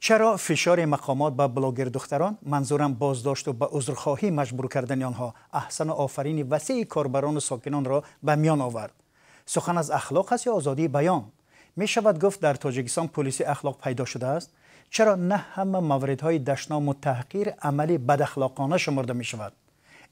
Чаро фишори мақомот ба блогер духтарон, манзурам боздошт ва ба узрхоҳӣ маҷбур кардани онҳо, аҳсану офарини васеи корбарону сокинонро ба миён овард? Сухан аз ахлоқ аст ё озодии баён? Мешавад гуфт, дар Тоҷикистон полиси ахлоқ пайдо шудааст? Чаро на ҳама мавридҳои дашному таҳқир амали бадахлоқона шумурда мешавад?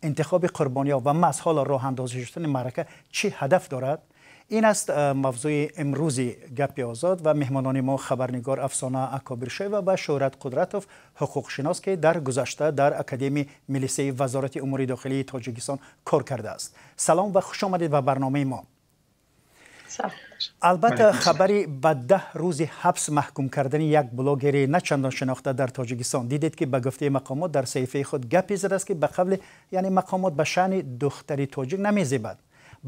Интихоби қурбониҳо ва маҳз ҳоло роҳандозӣ шудани маърака чӣ ҳадаф дорад? Ин аст мавзӯи имрӯзи Гапи озод ва меҳмонони мо: хабарнигор Афсона Акобиршоева ва Шӯҳрат Қудратов, ҳуқуқшинос, ки дар гузашта дар Академияи милисияи Вазорати умури дохилии Тоҷикистон кор кардааст. Салом ва хуш омадед ба барномаи мо. Албатта, хабари ба 10 рӯзи ҳабс маҳкум кардани як блогери на чандон шинохта дар Тоҷикистон, дидед, ки ба гуфтаи мақомот дар саҳифаи худ гапе задааст, ки ба қавли яъне мақомот ба шаъни духтари тоҷик намезебад.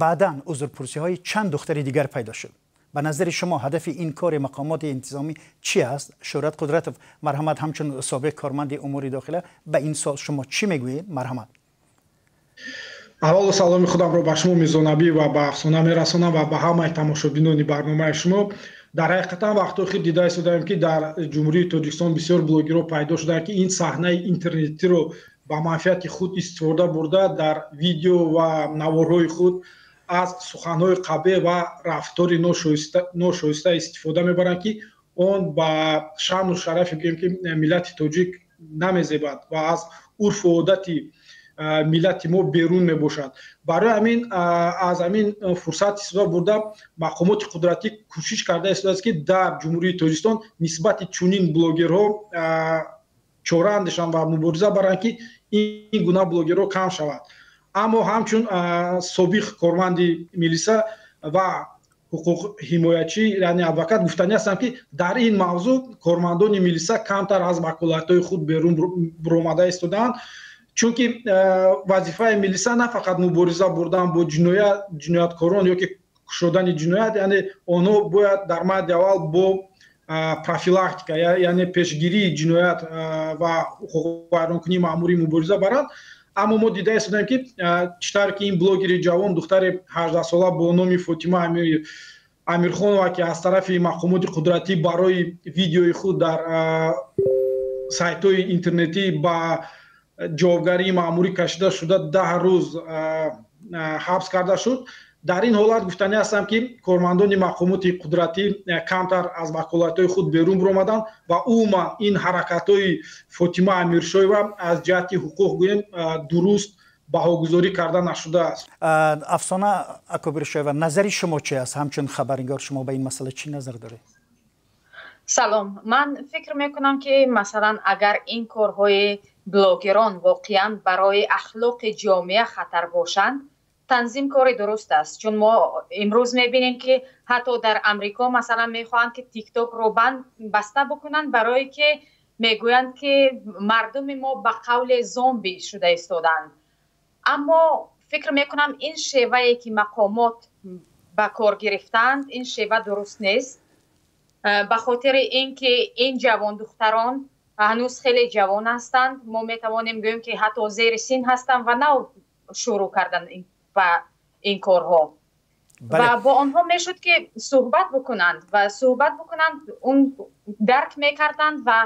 Баъдан узрпурсиҳои чанд духтари дигар пайдо шуд. Ба назари шумо, ҳадафи ин кори мақомоти интизомӣ чӣ аст? Шӯҳрат Қудратов, марҳамат, ҳамчун собиқ корманди умури дохила ба ин суол шумо чӣ мегӯед? Марҳамат. Аввалу саломи худамро ба шумо, Мирзонабӣ, ва ба Афсона мерасонам ва ба ҳамаи тамошобинони барномаи шумо. Дар ҳақиқатан, вақтҳои хел дида истодаем, ки дар Ҷумҳурии Тоҷикистон бисёр блогерҳо пайдо шуданд, ки ин саҳнаи интернетиро ба манфиати худ истифода бурда, дар видео ва наворҳои худ аз суханҳои қабеҳ ва рафтори ношоиста истифода мебаранд, ки он ба шаъну шарафи, гӯем ки, миллати тоҷик намезебад ва аз урфу одати миллати мо берун мебошад. Барои ҳамин аз ҳамин фурсат истифода бурда, мақомоти қудратӣ кӯшиш карда истодааст, ки дар Ҷумҳурии Тоҷикистон нисбати чунин блогерҳо чора андешанд ва мубориза баранд, ки ин гуна блогерҳо кам шавад. Аммо ҳамчун собиқ корманди милиса ва ҳуқуқҳимоячӣ, яъне адвокат, гуфтанӣ ҳастам, ки дар ин мавзӯъ кормандони милиса камтар аз ваколатҳои худ берун буромада истодаанд, чунки вазифаи милиса на фақат мубориза бурдан бо ҷинояткорон ё ки кушодани ҷиноят, яъне онҳо бояд дар мадди аввал бо профилактика, яъне пешгирии ҷиноят ва ҳуқуқвайронкунии маъмурӣ мубориза баранд. Аммо мо дида истодаем, ки чӣ тавре ки ин блогери ҷавон, духтари 18сола бо номи Фотима Амирхонова, ки аз тарафи мақомоти қудратӣ барои видеои худ дар сайтҳои интернетӣ ба ҷавобгарии маъмурӣ кашида шуда, 10 рӯз ҳабс карда шуд, дар ин ҳолат гуфтанӣ ҳастам, ки кормандони мақомоти қудратӣ камтар аз ваколатҳои худ берун биромаданд ва умуман ин ҳаракатҳои Фотима Амиршоева аз ҷиҳати ҳуқуқ, гӯем, дуруст баҳогузорӣ карда нашудааст. Афсона Акобиршоева, назари шумо чи аст? Ҳамчун хабарнигор шумо ба ин масъала чӣ назар доред? Салом. Ман фикр мекунам, ки масалан, агар ин корҳои блогерон воқеан барои ахлоқи ҷомеа хатар бошанд, танзим кори дуруст аст, чун мо имрӯз мебинем, ки ҳатто дар Амрико масалан мехоҳанд, ки Тиктокро банд баста бикунанд, барое ки мегӯянд, ки мардуми мо ба қавле зомби шуда истодаанд. Аммо фикр мекунам, ин шевае, ки мақомот ба кор гирифтаанд, ин шева дуруст нест, ба хотири ин ки ин ҷавондухтарон ҳанӯз хеле ҷавон ҳастанд. Мо метавонем гӯем, ки ҳатто зери син ҳастанд ва нав шурӯъ кардан ба ин корҳо ва бо онҳо мешуд, ки суҳбат бикунанд ва суҳбат бикунанд, он дарк мекарданд ва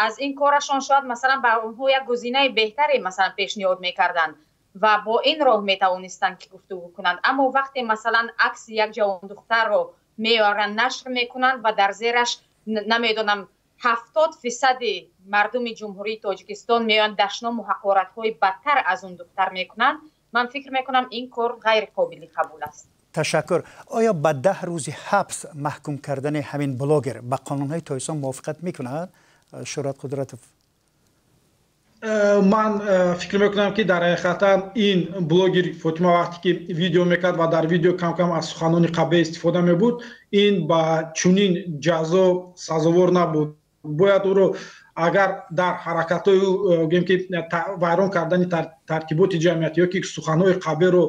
аз ин корашон шояд масалан ба онҳо як гузинаи беҳтаре масалан пешниҳод мекарданд ва бо ин роҳ метавонистанд, ки гуфтугӯ кунанд. Аммо вақте масалан акси як ҷавондухтарро меоранд, нашр мекунанд ва дар зераш, намедонам, 70 фисади мардуми Ҷумҳурии Тоҷикистон меоянд, дашному ҳақоратҳои бадтар аз он духтар мекунанд, ман фикр мекунам, ин кор ғайриқобили қабул аст. Ташаккур. Оё ба 10 рӯзи ҳабс маҳкум кардани ҳамин блогер ба қонунҳои Тоҷикистон мувофиқат мекунад, Шӯҳрат Қудратов? Ман фикр мекунам, ки дар ҳақиқатан ин блогер Фотима вақте ки видео мекард ва дар видео кам-кам аз суханони қабеҳ истифода мебуд, ин ба чунин ҷазо сазовор набуд. Бояд ӯро агар дар ҳаракатҳои ӯ, гӯем ки, вайрон кардани тартиботи ҷамъиятӣ ё ки суханҳои қабеҳро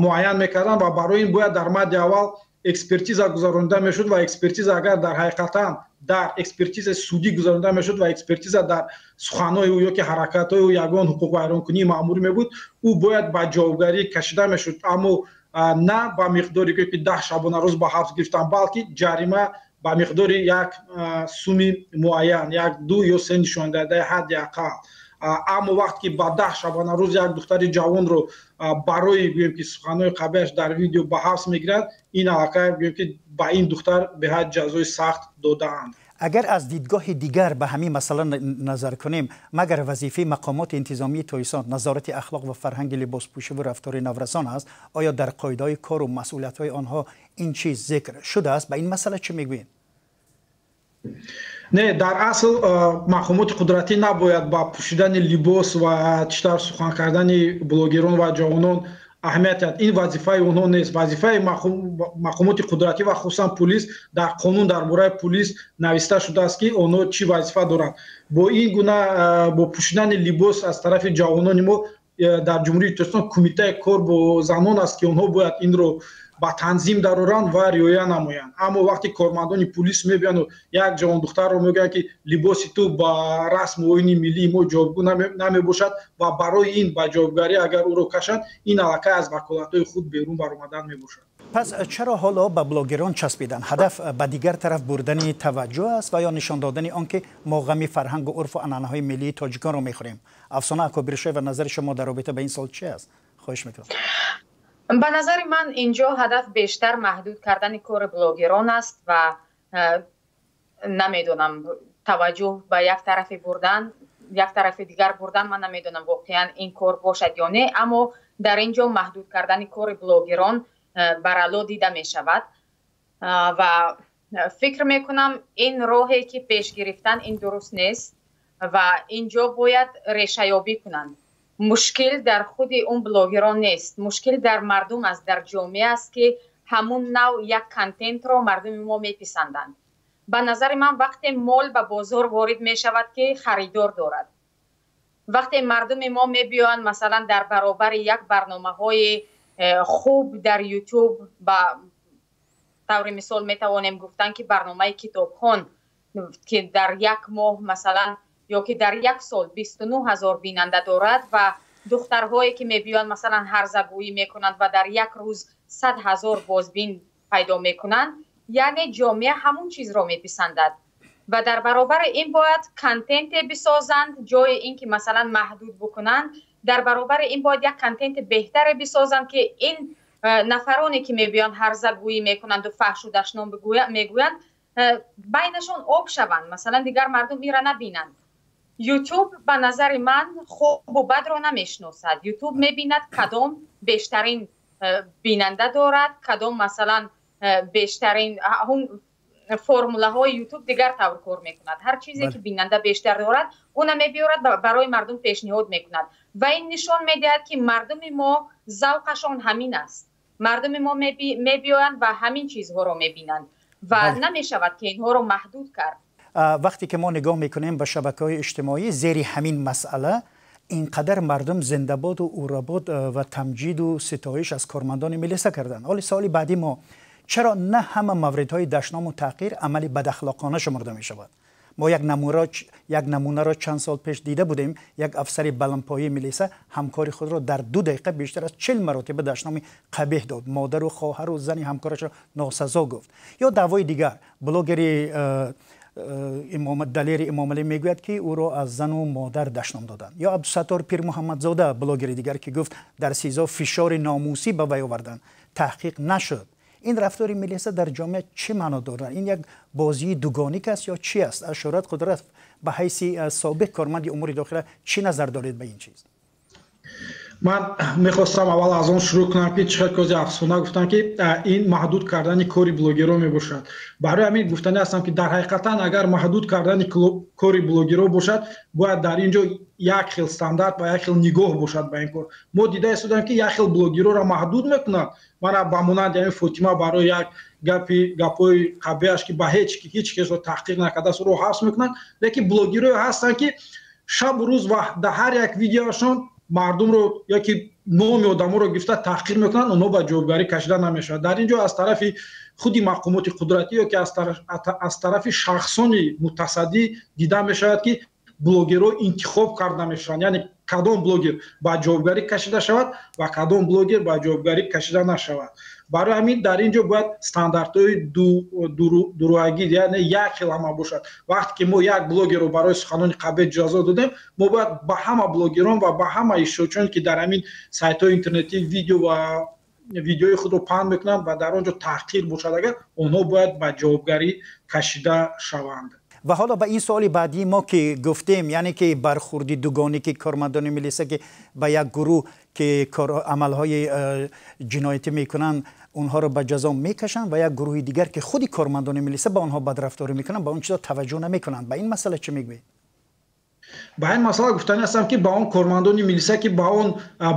муайян мекарданд ва барои ин бояд дар мадди аввал экспертиза гузаронида мешуд ва экспертиза агар дар ҳақиқатан дар экспертизаи судӣ гузаронида мешуд ва экспертиза дар суханҳои ӯ ё ки ҳаракатҳои ӯ ягон ҳуқуқвайронкунии маъмурӣ мебуд, ӯ бояд ба ҷавобгарӣ кашида мешуд, аммо на ба миқдоре, ки 10 шабонарӯз ба ҳабс гирифтан, балки ҷарима. ба миқдори як суми муайян, як, ду ё се нишондиҳандаи ҳадди ақал. Аммо вақте ки ба 10 шабонарӯз як духтари ҷавонро барои, гӯем ки, суханҳои қабеҳаш дар видео ба ҳабс мегиранд, ин аллакай, гӯем ки, ба ин духтар беҳад ҷазои сахт додаанд. Агар аз дидгоҳи дигар ба ҳамин масъала назар кунем, магар вазифаи мақомоти интизомии Тоҷикистон назорати ахлоқ ва фарҳанги либоспӯшӣ ва рафтори наврасон аст? Оё дар қоидаҳои кору масъулиятҳои онҳо ин чиз зикр шудааст? Ба ин масъала чӣ мегӯед? Не, дар асл мақомоти қудратӣ набояд ба пӯшидани либос ва чӣ тавр сухан кардани блогерон ва ҷавонон аҳамият диҳад. Ин вазифаи онҳо нест. Вазифаи мақомоти қудратӣ ва хусусан пулис, дар қонун дар бораи пулис нависта шудааст, ки онҳо чӣ вазифа доранд. Бо ин гуна, бо пӯшидани либос аз тарафи ҷавонони мо, дар Ҷумҳурии Тоҷикистон Кумитаи кор бо занон аст, ки онҳо бояд инро ба танзим дароранд ва риоя намоянд. Аммо вақте кормандони пулис мебиянду як ҷавондухтарро мегӯянд, ки либоси ту ба расму оини миллии мо ҷавобгӯ намебошад, ва барои ин ба ҷавобгарӣ агар ӯро кашанд, ин аллакай аз ваколатҳои худ берун баромадан мебошад. Пас чаро ҳоло ба блогерон часпиданд? Ҳадаф ба дигар тараф бурдани таваҷҷӯҳ аст ва ё нишон додани он ки мо ғами фарҳангу урфу анъанаҳои миллии тоҷиконро мехӯрем? Афсона Акобиршоева, назари шумо дар робита ба ин савол чи аст? Хоҳиш мекунам. Ба назари ман, инҷо ҳадаф бештар маҳдуд кардани кори блогерон аст ва намедонам, таваҷҷӯҳ ба як тарафи бурдан, як тарафи дигар бурдан. Ман намедонам, воқеан ин кор бошад ё не, аммо дар ин ҷо маҳдуд кардани кори блогерон барало дида мешавад. Ва фикр мекунам, ин роҳе ки пеш гирифтан, ин дуруст нест ва ин ҷо бояд решаёбӣ кунанд. Мушкил дар худи он блогерон нест, мушкил дар мардум аст, дар ҷомеа аст, ки ҳамун нав як контентро мардуми мо меписанданд. Ба назари ман, вақте мол ба бозор ворид мешавад, ки харидор дорад, вақте мардуми мо мебиёянд, масалан, дар баробари як барномаҳои хуб дар Ютуб, ба таври мисол метавонем гуфтан, ки барномаи Китобхон, ки дар як моҳ, масалан, ё ки дар як сол 29 000 бинанда дорад, ва духтарҳое ки мебиёянд, масалан, ҳарзагӯӣ мекунанд ва дар як рӯз 100 000 бозбин пайдо мекунанд, яъне ҷомеа ҳамун чизро меписандад. Ва дар баробари ин бояд контенте бисозанд. Ҷои ин ки, масалан, маҳдуд бикунанд, дар баробари ин бояд як контенти беҳтаре бисозанд, ки ин нафароне ки мебиёянд, ҳарзагӯӣ мекунанду фаҳшу дашном мегӯянд, байнашон об шаванд, масалан, дигар мардум инра набинанд. Ютуб, ба назари ман, хубу бадро намешиносад. Ютуб мебинад, кадом бештарин бинанда дорад, кадом, масалан, бештарин. Формулаҳои Ютуб дигар тавр кор мекунад. Ҳар чизе ки бинанда бештар дорад, уна мебиёрад, барои мардум пешниҳод мекунад. Ва ин нишон медиҳад, ки мардуми мо завқашон ҳамин аст. Мардуми мо мебиёянд ва ҳамин чизҳоро мебинанд ва намешавад ки инҳоро маҳдуд кард. Вақте ки мо нигоҳ мекунем ба шабакаҳои иҷтимоӣ, зери ҳамин масъала ин қадар мардум зиндабоду уробод ва тамҷиду ситоиш аз кормандони милиса карданд. Ҳоли саволи баъди мо: чаро на ҳама мавридҳои дашному таҳқир амали бадахлоқона шумурда мешавад? Мо як намунаро чанд сол пеш дида будем. Як афсари баландпояи милиса ҳамкори худро дар 2 дақиқа бештар аз 40 маротиба дашноми қабеҳ дод, модару хоҳару зани ҳамкорашро носазо гуфт. Ё даъвои дигар: блогери Далери Имомалӣ мегӯяд, ки ӯро аз зану модар дашном доданд. Ё Абдусаттор Пирмуҳаммадзода, блогери дигар, ки гуфт, дар СИЗО фишори номусӣ ба вай оварданд, таҳқиқ нашуд. Ин рафтори милиса дар ҷомеа чӣ маъно дорад? Ин як бозии дугоник аст ё чӣ аст? Шӯҳрат Қудрат, ба ҳайси собиқ корманди умури дохила чӣ назар доред ба ин чиз? Ман мехостам аввал аз он шурӯъ кунам, ки чӣ хел кози Афсона гуфтам, ки ин маҳдуд кардани кори блогерро мебошад. Барои ҳамин гуфтанӣ ҳастам, ки дар ҳақиқатан агар маҳдуд кардани кори блогерро бошад, бояд дар ин ҷо як хел стандарт ва як хел нигоҳ бошад ба ин кор. Мо дида истодем, ки як хел блогерроро маҳдуд мекунанд, мана ба монанди ҳамин Фотима, барои як гапи гапҳои қабеҳаш, ки ба ҳеҷ касро таҳқиқ накардааст, ӯро ҳабс мекунанд. Лекин блогерое ҳастанд, ки шабу рӯз ва дар ҳар як видеоашон мардумро яки номи одаморо гирифта таҳқир мекунанд, онҳо ба ҷавобгарӣ кашида намешавад. Дар ин ҷо аз тарафи худи мақомоти қудратӣ ё ки аз тарафи шахсони мутасаддӣ дида мешавад, ки блогерҳо интихоб карда мешаванд, яъне кадом блогер ба ҷавобгарӣ кашида шавад ва кадом блогер ба ҷавобгарӣ кашида нашавад. Барои ҳамин дар ин ҷо бояд стандартҳои дуруагӣ, яъне як хел ҳама бошад. Вақте ки мо як блогерро барои суханони қабеҳ ҷазо додем, мо бояд ба ҳама блогерон ва ба ҳама иштирокчиён, ки дар ҳамин сайтҳои интернетӣ видео ва видеои худро паҳн мекунанд ва дар он ҷо таҳқир бошад, агар онҳо бояд ба ҷавобгарӣ кашида шаванд. Ва ҳоло ба ин суоли баъдии мо ки гуфтем, яъне ки бархурди дугонӣ, ки кормандони милиса ки ба як гурӯҳ ки амалҳои ҷиноятӣ мекунанд, онҳоро ба ҷазо мекашанд ва як гурӯҳи дигар ки худи кормандони милиса ба онҳо бадрафторӣ мекунанд, ба он чизо таваҷҷӯҳ намекунанд. Ба ин масъала чӣ мегӯед? Ба ин масъала гуфтанӣ ҳастам, ки ба он кормандони милиса, ки ба он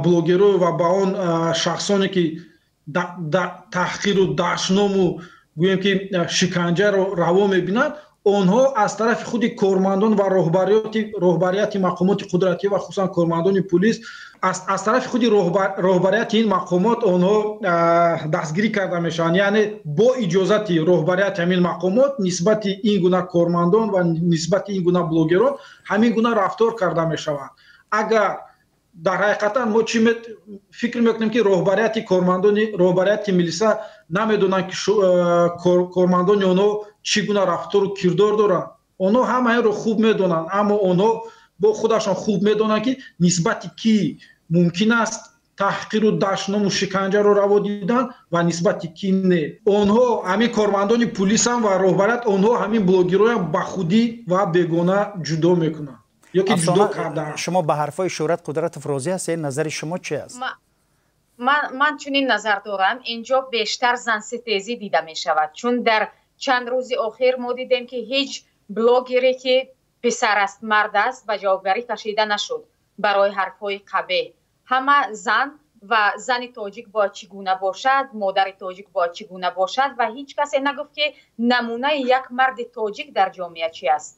блогеру ва ба он шахсоне ки таҳқиру дашному, гӯем ки шиканҷаро раво мебинанд, онҳо аз тарафи худи кормандон ва роҳбарияти мақомоти қудратӣ ва хусусан кормандони пулис, аз тарафи худи роҳбарияти ин мақомот онҳо дастгирӣ карда мешаванд. Яъне бо иҷозати роҳбарияти ҳамин мақомот нисбати ин гуна кормандон ва нисбати ин гуна блогерон ҳамин гуна рафтор карда мешаванд. Агар дар ҳақиқатан мо чӣ фикр мекунем, ки роҳбарияти кормандони, роҳбарияти милиса намедонанд, ки кормандони онҳо чӣ гуна рафтору кирдор доранд? Онҳо ҳама инро хуб медонанд, аммо онҳо бо худашон хуб медонанд, ки нисбати кӣ мумкин аст таҳқиру дашному шиканҷаро раво дидан ва нисбати кӣ не. Онҳо ҳамин кормандони пулисам ва роҳбарият, онҳо ҳамин блогерҳоям ба худӣ ва бегона ҷудо мекунанд ё ки ҷудо кардаанд. Шумо ба ҳарфҳои Шӯҳрат Қудратов розӣ ҳастед? Назари шумо чи аст? Ман чунин назар дорам: инҷо бештар занситезӣ дида мешавад, чун дар чанд рӯзи охир мо дидем, ки ҳеҷ блогере, ки писар аст, мард аст, ба ҷавобгарӣ кашида нашуд барои ҳарфҳои қабеҳ. Ҳама зан ва зани тоҷик бояд чӣ гуна бошад, модари тоҷик бояд чӣ гуна бошад, ва ҳеҷ касе нагуфт, ки намунаи як марди тоҷик дар ҷомеа чи аст.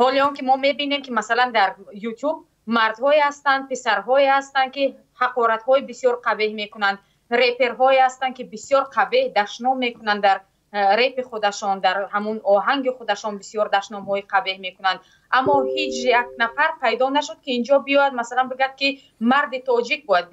Ҳоле он ки мо мебинем, ки масалан дар Ютуб мардҳое ҳастанд, писарҳое ҳастанд, ки ҳақоратҳои бисёр қабеҳ мекунанд, реперҳое ҳастанд, ки бисёр қабеҳ дашном мекунанд, дар репи худашон, дар ҳамун оҳанги худашон бисёр дашномҳои қабеҳ мекунанд, аммо ҳеҷ як нафар пайдо нашуд, ки инҷо биёяд, масалан бигӯяд, ки марди тоҷик бояд,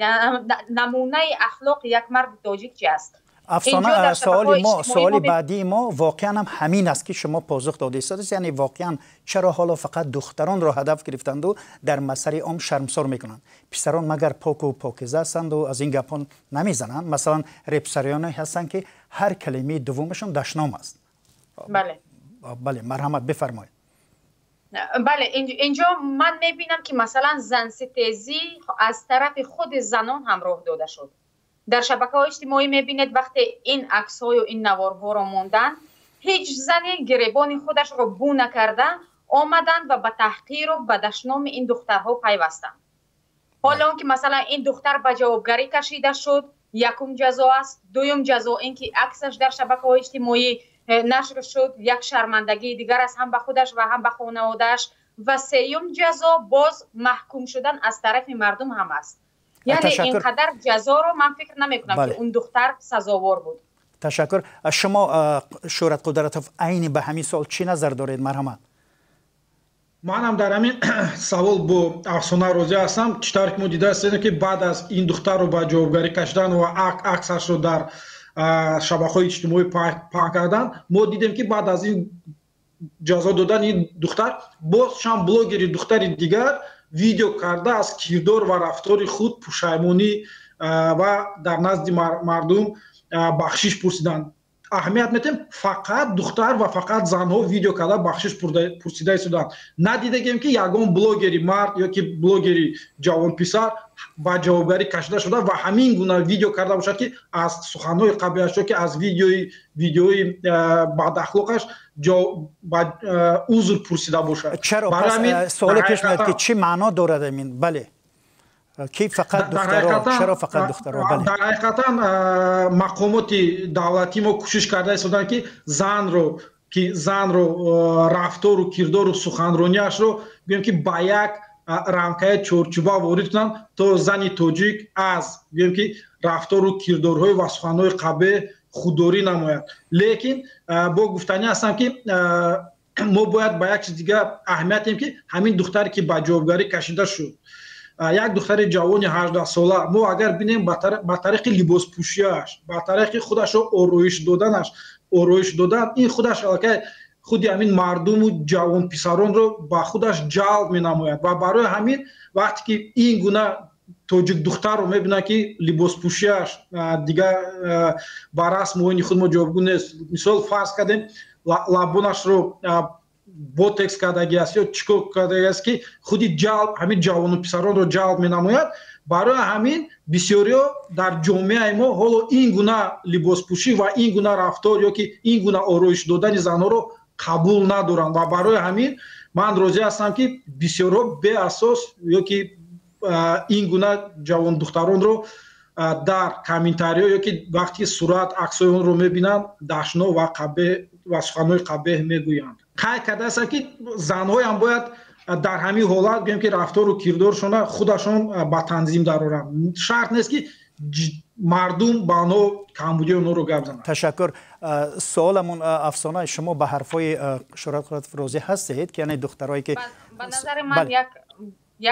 намунаи ахлоқи як марди тоҷик чи аст. Афсона, суоли мо, суоли баъдии мо воқеан ҳам ҳамин аст, ки шумо посух дода истодааст. Яъне воқеан чаро ҳоло фақат духтаронро ҳадаф гирифтанду дар масари ом шармсор мекунанд? Писарон магар поку покиза ҳастанду аз ин гапҳо намезананд? Масалан, репсароёне ҳастанд, ки ҳар калимаи дуввумашон дашном аст. Бале. Бале, марҳамат, бифармоед. Бале, инҷо ман мебинам, ки масалан занситезӣ аз тарафи худи занон ҳам роҳ дода шуд. Дар шабакаҳои иҷтимоӣ мебинед, вақте ин аксҳою ин наворҳоро монданд, ҳеҷ зане гиребони худашро бу накарда омаданд ва ба таҳқиру ба дашноми ин духтарҳо пайвастанд. Ҳоло он ки масалан ин духтар ба ҷавобгарӣ кашида шуд, якум ҷазо аст. Дуюм ҷазо ин ки аксаш дар шабакаҳои иҷтимоӣ нашр шуд, як шармандагии дигар аст ҳам ба худаш ва ҳам ба хонаводааш, ва сеюм ҷазо боз маҳкум шудан аз тарафи мардум ҳам аст. Яъне ин қадар ҷазоро ман фикр намекунам, ки он духтар сазовор буд. Ташаккур. Шумо, Шӯҳрат Қудратов, айни ба ҳамин суол чӣ назар доред? Марҳамат. Манам дар ҳамин савол бо Афсона розӣ ҳастам. Чӣ тавре ки мо дида ҳастем, ки баъд аз ин духтарро ба ҷавобгарӣ кашидан ва аксашро дар шабакаҳои иҷтимоӣ паҳн кардан, мо дидем, ки баъд аз ин ҷазо додани ин духтар боз чанд блогери духтари дигар видео карда аз кирдор ва рафтори худ пушаймонӣ ва дар назди мардум бахшиш пурсиданд. Аҳамият метем, фақат духтар ва фақат занҳо видео карда бахшиш пурсида истоданд. Надидагем, ки ягон блогери мард ё ки блогери ҷавонписар ба ҷавобгарӣ кашида шуда ва ҳамин гуна видео карда бошад, ки аз суханҳои қабеҳаш ё ки аз видеои бадахлоқаш узр пурсида бошад. Чаро? Суоле пеш меояд, ки чӣ маъно дорад ин? Бале, ки фақат духтаро, чаро фақат духтаро? Бале. Дар ҳақиқатан мақомоти давлатӣ мо кӯшиш карда истоданд, ки занро рафтору кирдору суханронияшро, гӯем ки, ба як рамкаи чорчӯба ворид кунанд, то зани тоҷик аз, гӯем ки, рафтору кирдорҳои ва суханҳои қабеҳ худдорӣ намояд. Лекин бо гуфтанӣ ҳастам, ки мо бояд ба як чиз дигар аҳамият диҳем, ки ҳамин духтаре, ки ба ҷавобгарӣ кашида шуд, Як духтари ҷавони 18 сола мо агар бинем, ба тариқи либоспӯшиаш, ба тариқи худашро ороиш доданаш, ороиш додан, ин худаш аллакай худи ҳамин мардуму ҷавонписаронро ба худаш ҷалб менамояд. Ва барои ҳамин вақте ки ин гуна тоҷик духтарро мебинад, ки либоспӯшиаш дигар ба расму оини худ мо ҷавобгӯ нест, мисол, фарз кардем, лабонашро ботекс кардаги аст ё чӣ кор кардаги аст, ки худи ҷалб ҳамин ҷавону писаронро ҷалб менамояд. Барои ҳамин бисёриҳо дар ҷомеаи мо ҳоло ин гуна либоспӯшӣ ва ин гуна рафтор ё ки ин гуна ороиш додани занҳоро қабул надоранд. Ва барои ҳамин ман розӣ ҳастам, ки бисёрҳо беасос ё ки ин гуна ҷавондухтаронро дар комментариҳо ё ки вақте сурат, аксҳои онро мебинанд, дашно ва қабеҳ ва суханҳои қабеҳ мегӯянд. Қайд кардаастам, ки занҳоям бояд дар ҳамин ҳолат, гӯем ки, рафтору кирдоршона худашон ба танзим дароранд. Шарт нест, ки мардум ба онҳо камбудии онҳоро гап зананд. Ташаккур. Суоламон, Афсона, шумо ба ҳарфҳои Шӯҳрат Қудратов розӣ ҳастед, ки яъне духтарое ки Ба назари ман,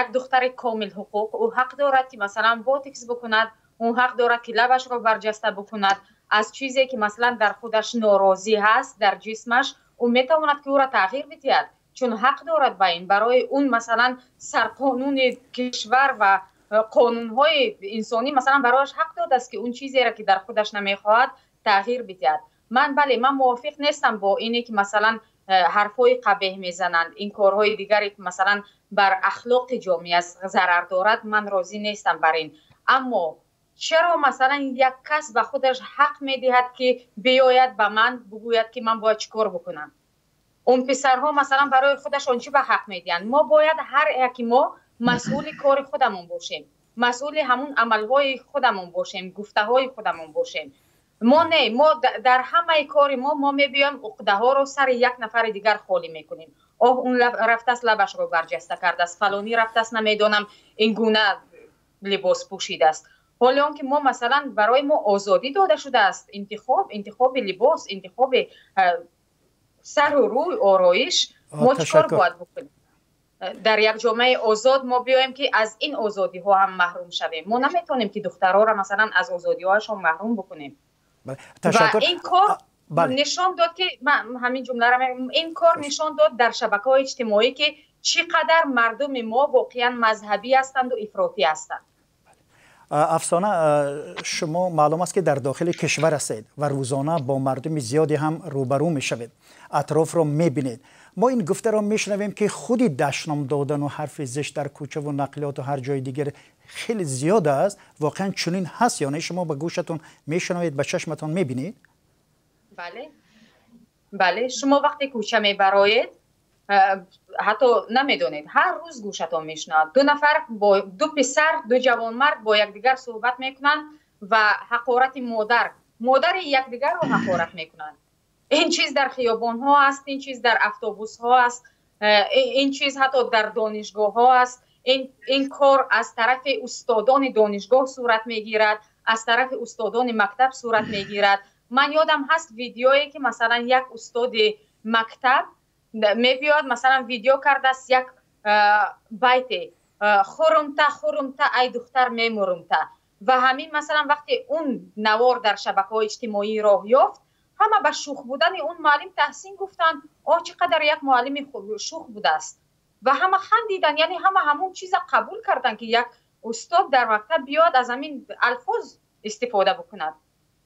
як духтари комил ҳуқуқ, ӯ ҳақ дорад, ки масалан ботекс бикунад, ӯ ҳақ дорад, ки лабашро барҷаста бикунад. Аз чизе ки масалан дар худаш норозӣ ҳаст, дар ҷисмаш, ӯ метавонад, ки ӯро тағйир бидиҳад, чун ҳақ дорад ба ин. Барои он масалан сарқонуни кишвар ва қонунҳои инсонӣ масалан барояш ҳақ додааст, ки он чизеро, ки дар худаш намехоҳад, тағйир бидиҳад. Ман, бале, ман мувофиқ нестам бо ине, ки масалан ҳарфҳои қабеҳ мезананд, ин корҳои дигаре, ки масалан бар ахлоқи ҷомеа зарар дорад, ман розӣ нестам бар ин. Аммо чаро масалан як кас ба худаш ҳақ медиҳад, ки биёяд ба ман бигӯяд, ки ман бояд чӣ кор бикунам? Он писарҳо масалан барои худашон чӣ ба ҳақ медиҳанд? Мо бояд ҳар яки мо масъули кори худамон бошем, масъули ҳамун амалҳои худамон бошем, гуфтаҳои худамон бошем. Мо не, мо дар ҳамаи кори мо мебиёем, уқдаҳоро сари як нафари дигар холӣ мекунем. Оҳ, он рафтааст, лабашро барҷаста кардааст, фалонӣ рафтааст, намедонам, ин гуна либос пӯшидааст. Ҳоле он ки мо масалан барои мо озодӣ дода шудааст, интихоб, интихоби либос, интихоби сару рӯй, ороиш. Мо чӣ кор бояд бикунем? Дар як ҷомеаи озод мо биёем, ки аз ин озодиҳо ҳам маҳрум шавем? Мо наметавонем, ки духтарҳоро масалан аз озодиҳояшон маҳрум бикунем. Ва ин кор нишон дод, ки ман ҳамин ҷумларо, ин кор нишон дод дар шабакаҳои иҷтимоӣ, ки чӣ қадар мардуми мо воқеан мазҳабӣ ҳастанду ифротӣ ҳастанд. Афсона, шумо маълум аст, ки дар дохили кишвар ҳастед ва рӯзона бо мардуми зиёде ҳам рӯбарӯ мешавед, атрофро мебинед. Мо ин гуфтаро мешунавем, ки худи дашном додану ҳарфи зишт дар кӯчаву нақлиёту ҳар ҷои дигар хеле зиёд аст. Воқеан чунин ҳаст ё не? Шумо ба гӯшатон мешунавед, ба чашматон мебинед? Бале, бале. Шумо вақте кӯча мебароед, ҳатто намедонед, ҳар рӯз гӯшатон мешунавад, ду нафар бо ду писар, ду ҷавонмард бо якдигар суҳбат мекунанд ва ҳақорати модар, модари якдигарро ҳақорат мекунанд. Ин чиз дар хиёбонҳо аст, ин чиз дар автобусҳо аст, ин чиз ҳатто дар донишгоҳҳо аст. Ин кор аз тарафи устодони донишгоҳ сурат мегирад, аз тарафи устодони мактаб сурат мегирад. Ман ёдам ҳаст видеое, ки масалан як устоди мактаб мебиёд, масалан видео кардааст як байте: «Хӯрумта, хӯрумта, ай духтар, мемурумта». Ва ҳамин масалан вақте он навор дар шабакаҳои иҷтимоӣ роҳ ёфт, ҳама ба шӯх будани он муаллим таҳсин гуфтанд: «Оҳ, чӣ қадар як муаллими шӯх будааст!» Ва ҳама хандиданд. Яъне ҳама ҳамон чиза қабул карданд, ки як устод дар мактаб биёяд, аз ҳамин алфоз истифода бикунад.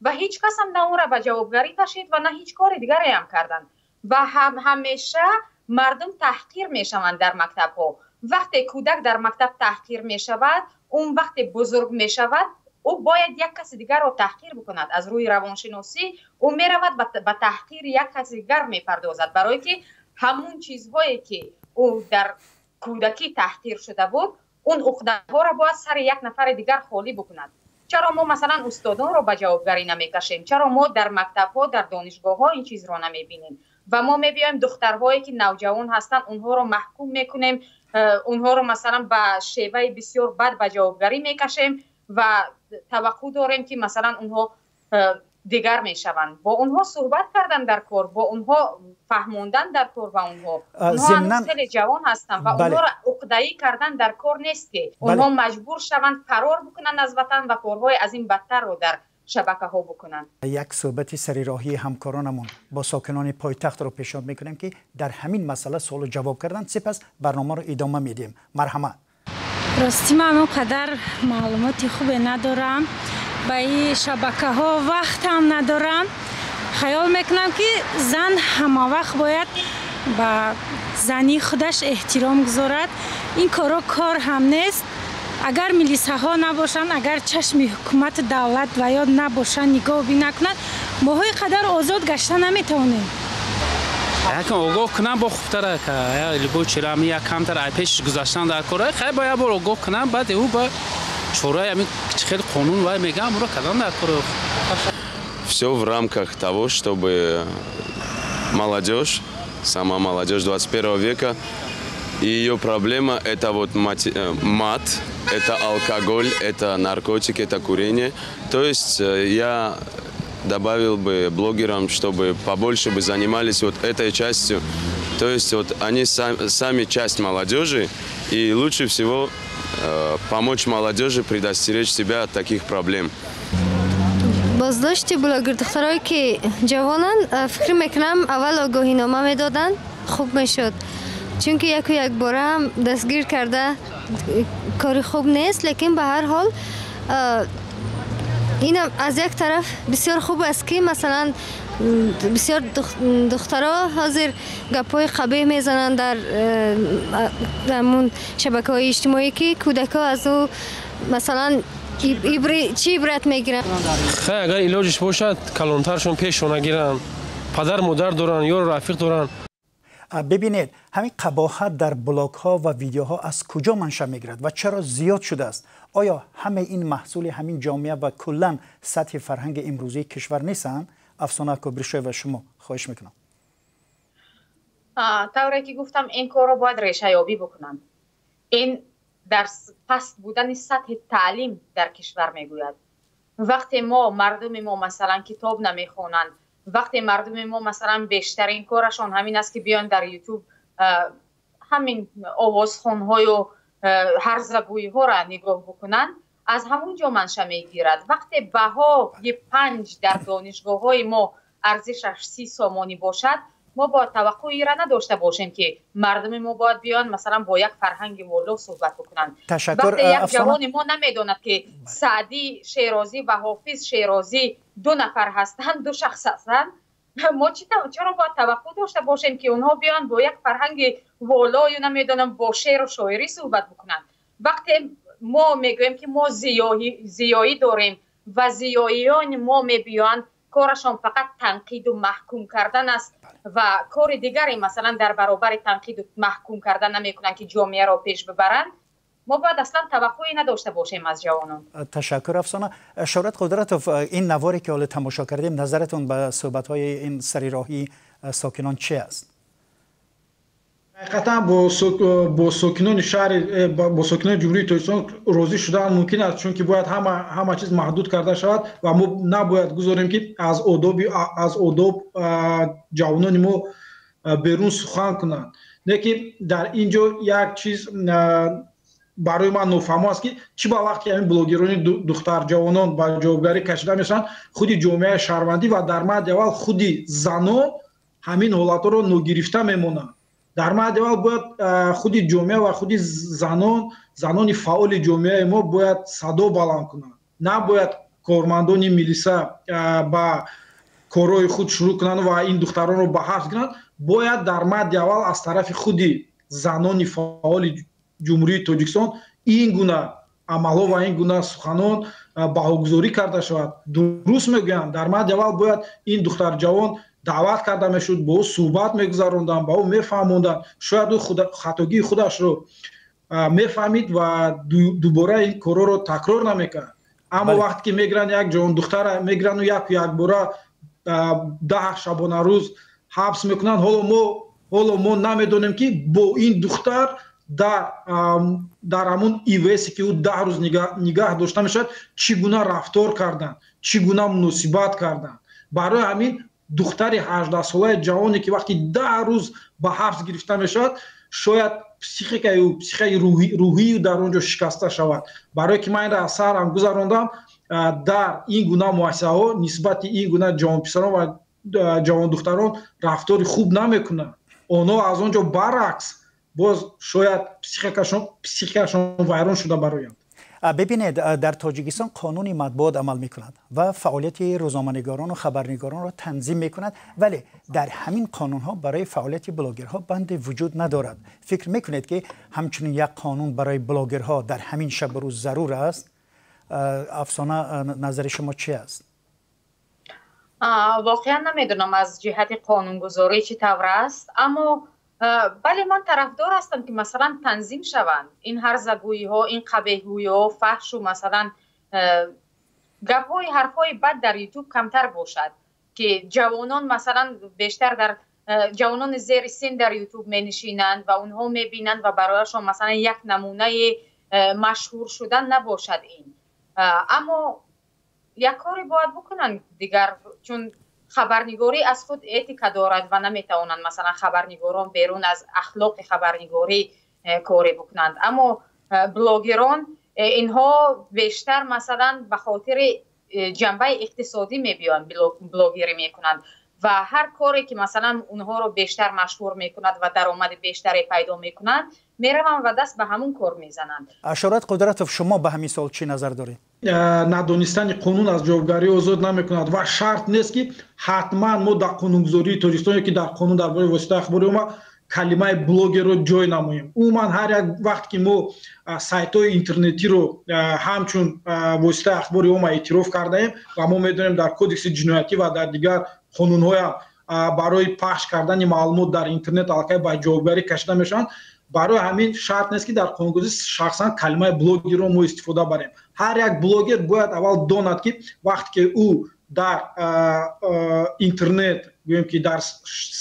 Ва ҳеҷ касам на онро ба ҷавобгарӣ кашид ва на ҳеҷ кори дигареам карданд. Ва ҳамеша мардум таҳқир мешаванд дар мактабҳо. Вақте кӯдак дар мактаб таҳқир мешавад, он вақте бузург мешавад, ӯ бояд як каси дигарро таҳқир бикунад. Аз рӯи равоншиносӣ ӯ меравад, ба таҳқири як каси дигар мепардозад, барое ки ҳамун чизҳое, ки ӯ дар кӯдакӣ таҳқир шуда буд, он уқдаҳоро бояд сари як нафари дигар холӣ бикунад. Чаро мо масалан устодонро ба ҷавобгарӣ намекашем? Чаро мо дар мактабҳо, дар донишгоҳҳо ин чизро намебинем? Ва мо мебиёем, духтарҳое, ки навҷавон ҳастанд, онҳоро маҳкум мекунем, онҳоро масалан ба шеваи бисёр бад ба ҷавобгарӣ мекашем ва таваққӯъ дорем, ки масалан онҳо Дигар мешаванд. Бо онҳо суҳбат кардан дар кор, бо онҳо фаҳмондан дар кор ва онҳо ҳанӯз хеле ҷавон ҳастанд ва онҳоро уқдаӣ кардан дар кор нест, ки онҳо маҷбур шаванд фарор бикунанд аз ватан ва корҳои аз ин бадтарро дар шабакаҳо бикунанд. Як суҳбати сари роҳии ҳамкоронамон бо сокинони пойтахтро пешниҳод мекунем, ки дар ҳамин масъала суолу ҷавоб карданд. Сипас барномаро идома медиҳем. Марҳамат. Ростӣ, ман он қадар маълумоти хубе надорам, ба ин шабакаҳо вақтам надорам. Хаёл мекунам, ки зан ҳамавақт бояд ба зании худаш эҳтиром гузорад. Ин корҳо кор ҳам нест. Агар милисаҳо набошанд, агар чашми ҳукумату давлат ва ё набошанд, нигоҳубин накунанд, моҳо ин қадар озод гашта наметавонем. Якам огоҳ кунам, бо хубтара. Любой чира як камтар ай пешиш гузаштан дар кора. Хай, ба як бор огоҳ кунам, баъд ӯ ба чораи ҳамин хеле қонун вай мегӯям, ӯро кадан дар кора. Все в рамках того, чтобы молодежь, сама молодежь 21 века, и ее проблема – это вот мат, это алкоголь, это наркотики, это курение. То есть я добавил бы блогерам, чтобы побольше бы занимались вот этой частью. То есть вот они сами часть молодежи, и лучше всего помочь молодежи предостеречь себя от таких проблем. Боздошти блогер духтарое, ки ҷавонанд, фикр мекунам, аввал огоҳинома медоданд, хуб мешуд, чунки яку якбора ҳам дастгир карда кори хуб нест. Лекин ба ҳар ҳол ин аз як тараф бисёр хуб аст, ки масалан бисёр духтаро ҳозир гапҳои қабеҳ мезананд дар ҳамун шабакаҳои иҷтимоӣ, ки кӯдакҳо аз ӯ масалан чӣ ибрат мегиранд. Хай, агар илоҷиш бошад, калонтаршон пешона гиранд, падар модар доранд, ёру рафиқ доранд. Бибинед, ҳамин қабоҳат дар блогҳо ва видеоҳо аз куҷо манша мегирад ва чаро зиёд шудааст? Оё ҳамаи ин маҳсули ҳамин ҷомеа ва куллан сатҳи фарҳанги имрӯзии кишвар нестанд? Афсона Кобиршоева, шумо, хоҳиш мекунам. Тавре ки гуфтам, ин корро бояд решаёбӣ бикунанд. Ин дар паст будани сатҳи таълим дар кишвар мегӯяд. Вақте мо мардуми мо масалан китоб намехонанд, вақте мардуми мо масалан бештарин корашон ҳамин аст, ки биён дар Ютуб ҳамин овозхонҳою ҳарзагӯиҳоро нигоҳ бикунанд, аз ҳамун ҷо манша мегирад. Вақте баҳои 5 дар донишгоҳҳои мо арзишаш 30 сомонӣ бошад, мо бояд таваққӯиро надошта бошем, ки мардуми мо бояд биён масалан бо як фарҳанги воло суҳбат бикунанд. Ташаккур. Вақте як ҷавони мо намедонад, ки Саъдӣ Шерозӣ ва Ҳофиз Шерозӣ ду нафар ҳастанд, ду шахс ҳастанд, мо чаро бояд таваққӯ дошта бошем, ки онҳо биён бо як фарҳанги волою намедонам бо шеъру шоирӣ суҳбат бикунанд? Вақте мо мегӯем, ки мо зиёӣ дорем ва зиёиёни мо мебиёянд, корашон фақат танқиду маҳкум кардан аст ва кори дигаре масалан дар баробари танқиду маҳкум кардан намекунанд, ки ҷомеаро пеш бибаранд, мо бояд аслан таваққӯе надошта бошем аз ҷавонон. Ташаккур, Афсона. Шӯҳрат Қудратов, ин наворе ки ҳоло тамошо кардем, назаратон ба суҳбатҳои ин сари роҳии сокинон чи аст? Ҳақиқатан бо сокинони шаҳри, бо сокинони Ҷумҳурии Тоҷикистон розӣ шудан мумкин аст, чунки бояд ҳама чиз маҳдуд карда шавад ва мо набояд гузорем, ки аз одоб ҷавонони мо берун сухан кунанд. Лекин дар ин ҷо як чиз барои ман нофаҳмо аст, ки чӣ ба вақте ҳамин блогерони духтарҷавонон ба ҷавобгарӣ кашида мешаванд, худи ҷомеаи шаҳрвандӣ ва дар марди аввал худи занон ҳамин ҳолатҳоро ногирифта мемонанд. Дар марди аввал бояд худи ҷомеа ва худи занон, занони фаъоли ҷомеаи мо бояд садо баланд кунанд. Набояд кормандони милиса ба корҳои худ шурӯъ кунанд ва ин духтаронро ба ҳабс гиранд. Бояд дар марди аввал аз тарафи худи занони фаъоли Ҷумҳурии Тоҷикистон ин гуна амалҳо ва ин гуна суханон баҳогузорӣ карда шавад. Дуруст мегӯям, дар марди аввал бояд ин духтарҷавон даъват карда мешуд, бо ӯ суҳбат мегузаронданд, ба ӯ мефаҳмонданд, шояд ӯ хатогии худашро мефаҳмид ва дубора ин корҳоро такрор намекард. Аммо вақте ки мегиранд, як ҷавондухтара мегирану яку якбора 10 шабонарӯз ҳабс мекунанд, ҳоло мо намедонем, ки бо ин духтар дар ҳамон ИВСе, ки ӯ 10 рӯз нигаҳ дошта мешавад, чӣ гуна рафтор карданд. Чӣ гуна муносибат карданд. Барои ҳамин духтари 18-солаи ҷавоне, ки вақти 10 рӯз ба ҳабс гирифта мешавад, шояд психикаи ӯ, психикаи рӯҳии ӯ дар он ҷо шикаста шавад. Барое ки ман инро аз сарам гузарондам, дар ин гуна муассисаҳо нисбати ин гуна ҷавонписарон ва ҷавондухтарон рафтори хуб намекунанд. Онҳо аз он ҷо баръакс боз шояд психикашон вайрон шуда бароянд. Бибинед, дар Тоҷикистон қонуни матбуот амал мекунад ва фаъолияти рӯзноманигорону хабарнигоронро танзим мекунад, вале дар ҳамин қонунҳо барои фаъолияти блогерҳо банде вуҷуд надорад. Фикр мекунед, ки ҳамчунин як қонун барои блогерҳо дар ҳамин шабу рӯз зарур аст? Афсона, назари шумо чи аст? Воқеан намедонам аз ҷиҳати қонунгузорӣ чӣ тавр аст, аммо бале, ман тарафдор ҳастам, ки масалан танзим шаванд ин ҳарзагӯиҳо, ин қабеҳгӯиҳо, фаҳшу масалан гапҳои ҳарфҳои бад дар Ютуб камтар бошад, ки ҷавонон масалан бештар дар ҷавонони зери син дар Ютуб менишинанд ва онҳо мебинанд ва барояшон масалан як намунаи машҳур шудан набошад ин. Аммо як коре бояд бикунанд дигар, чун хабарнигорӣ аз худ этика дорад ва наметавонанд масалан хабарнигорон берун аз ахлоқи хабарнигорӣ коре бикунанд. Аммо блогерон инҳо бештар масалан ба хотири ҷанбаи иқтисодӣ мебиёянд, блогерӣ мекунанд ва ҳар коре ки масалан онҳоро бештар машҳур мекунад ва даромади бештаре пайдо мекунанд, мераванд ва даст ба ҳамун кор мезананд. Шӯҳрат Қудратов, шумо ба ҳамин суол чӣ назар доред? Надонистани қонун аз ҷавобгарӣ озод намекунад ва шарт нест, ки ҳатман мо дар қонунгузории Тоҷикистон ё ки дар қонун дар бораи воситаи ахбори омма калимаи блогерро ҷой намоем. Умуман, ҳар як вақт ки мо сайтҳои интернетиро ҳамчун воситаи ахбори омма эътироф кардаем ва мо медонем, дар Кодекси ҷиноятӣ ва дар дигар қонунҳоям барои пахш кардани маълумот дар интернет аллакай ба ҷавобгарӣ кашида мешаванд. Барои ҳамин шарт нест, ки дар қонунгузорӣ шахсан калимаи блогерро мо истифода барем. Ҳар як блогер бояд аввал донад, ки вақте ки ӯ дар интернет, гӯем ки дар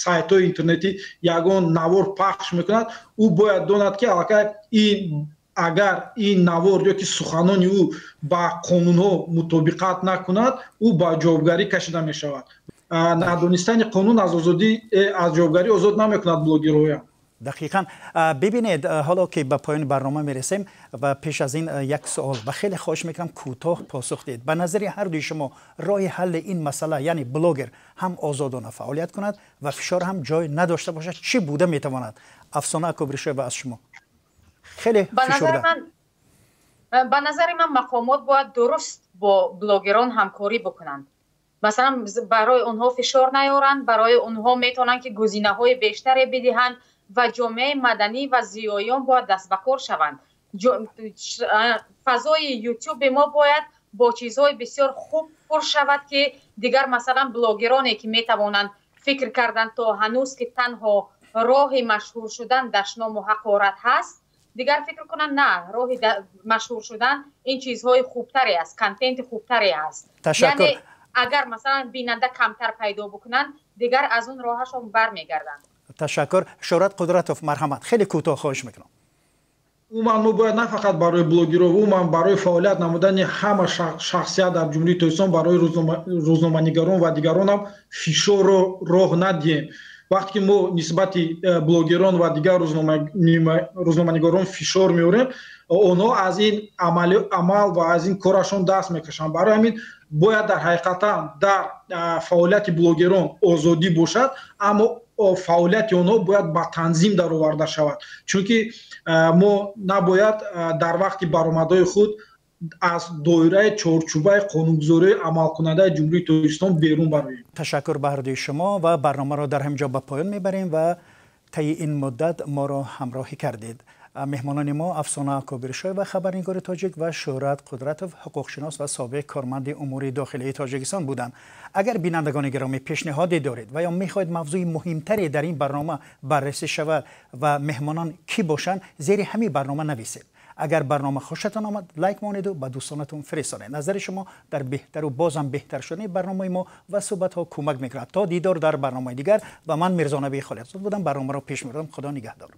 сайтҳои интернетӣ ягон навор пахш мекунад, ӯ бояд донад, ки аллакай ин агар ин навор ё ки суханони ӯ ба қонунҳо мутобиқат накунад, ӯ ба ҷавобгарӣ кашида мешавад. Надонистани қонун аз озодӣ, аз ҷавобгарӣ озод намекунад блогерҳоям. Дақиқан. Бибинед, ҳоло ки ба поёни барнома мерасем ва пеш аз ин як суол ва хеле хоҳиш мекунам, кӯтоҳ посух диҳед. Ба назари ҳар дуи шумо, роҳи ҳалли ин масъала, яъне блогер ҳам озодона фаъолият кунад ва фишор ҳам ҷой надошта бошад, чӣ буда метавонад? Афсона Акобиршоева, аз шумо хеле фишурда. Ба назари ман, мақомот бояд дуруст бо блогерон ҳамкорӣ бикунанд, масалан барои онҳо фишор наёранд, барои онҳо метавонанд, ки гузинаҳои бештаре бидиҳанд ва ҷомеаи маданӣ ва зиёиён бояд даст ба кор шаванд. Фазои Ютуби мо бояд бо чизҳои бисёр хуб пур шавад, ки дигар масалан блогероне ки метавонанд фикр карданд то ҳанӯз, ки танҳо роҳи машҳур шудан дашному ҳақорат ҳаст, дигар фикр кунанд, на, роҳи машҳур шудан ин чизҳои хубтаре аст, контенти хубтаре аст. Ташаккур. Яъне агар масалан бинанда камтар пайдо бикунанд, дигар аз он роҳашон бармегарданд. Ташаккур. Шӯҳрат Қудратов, марҳамат, хеле кӯтоҳ, хоҳиш мекунам. Умуман, мо бояд на фақат барои блогерҳо, умуман барои фаъолият намудани ҳама шахсият дар Ҷумҳурии Тоҷикистон, барои рӯзноманигарон ва дигаронам фишорро роҳ надиҳем. Вақте ки мо нисбати блогерон ва дигар рӯзноманигорон фишор меорем, онҳо аз ин амал ва аз ин корашон даст мекашанд. Барои ҳамин бояд дар ҳақиқатан дар фаъолияти блогерон озодӣ бошад, аммо фаъолияти онҳо бояд ба танзим дароварда шавад, чунки мо набояд дар вақти баромадҳои худ аз доираи чорчӯбаи қонунгузории амалкунандаи Ҷумҳурии Тоҷикистон берун бароем. Ташаккур ба ҳардуи шумо ва барномаро дар ҳамин ҷо ба поён мебарем ва таи ин муддат моро ҳамроҳӣ кардед. Меҳмонони мо Афсона Кобиршоева, хабарнигори тоҷик, ва Шӯҳрат Қудратов, ҳуқуқшинос ва собиқ корманди умури дохилии Тоҷикистон буданд. Агар бинандагони гиромӣ пешниҳоде доред ва ё мехоҳед мавзӯи муҳимтаре дар ин барнома баррасӣ шавад ва меҳмонон кӣ бошанд, зери ҳамин барнома нависед. Агар барнома хушатон омад, лайк монеду ба дӯстонатон фиристонед. Назари шумо дар беҳтару бозам беҳтар шудани барномаи мо ва суҳбатҳо кӯмак мекунад. То дидор дар барномаи дигар, ва ман Мирзонаби Холиқзод будам, барномаро пеш мебурдам. Худо нигаҳдор.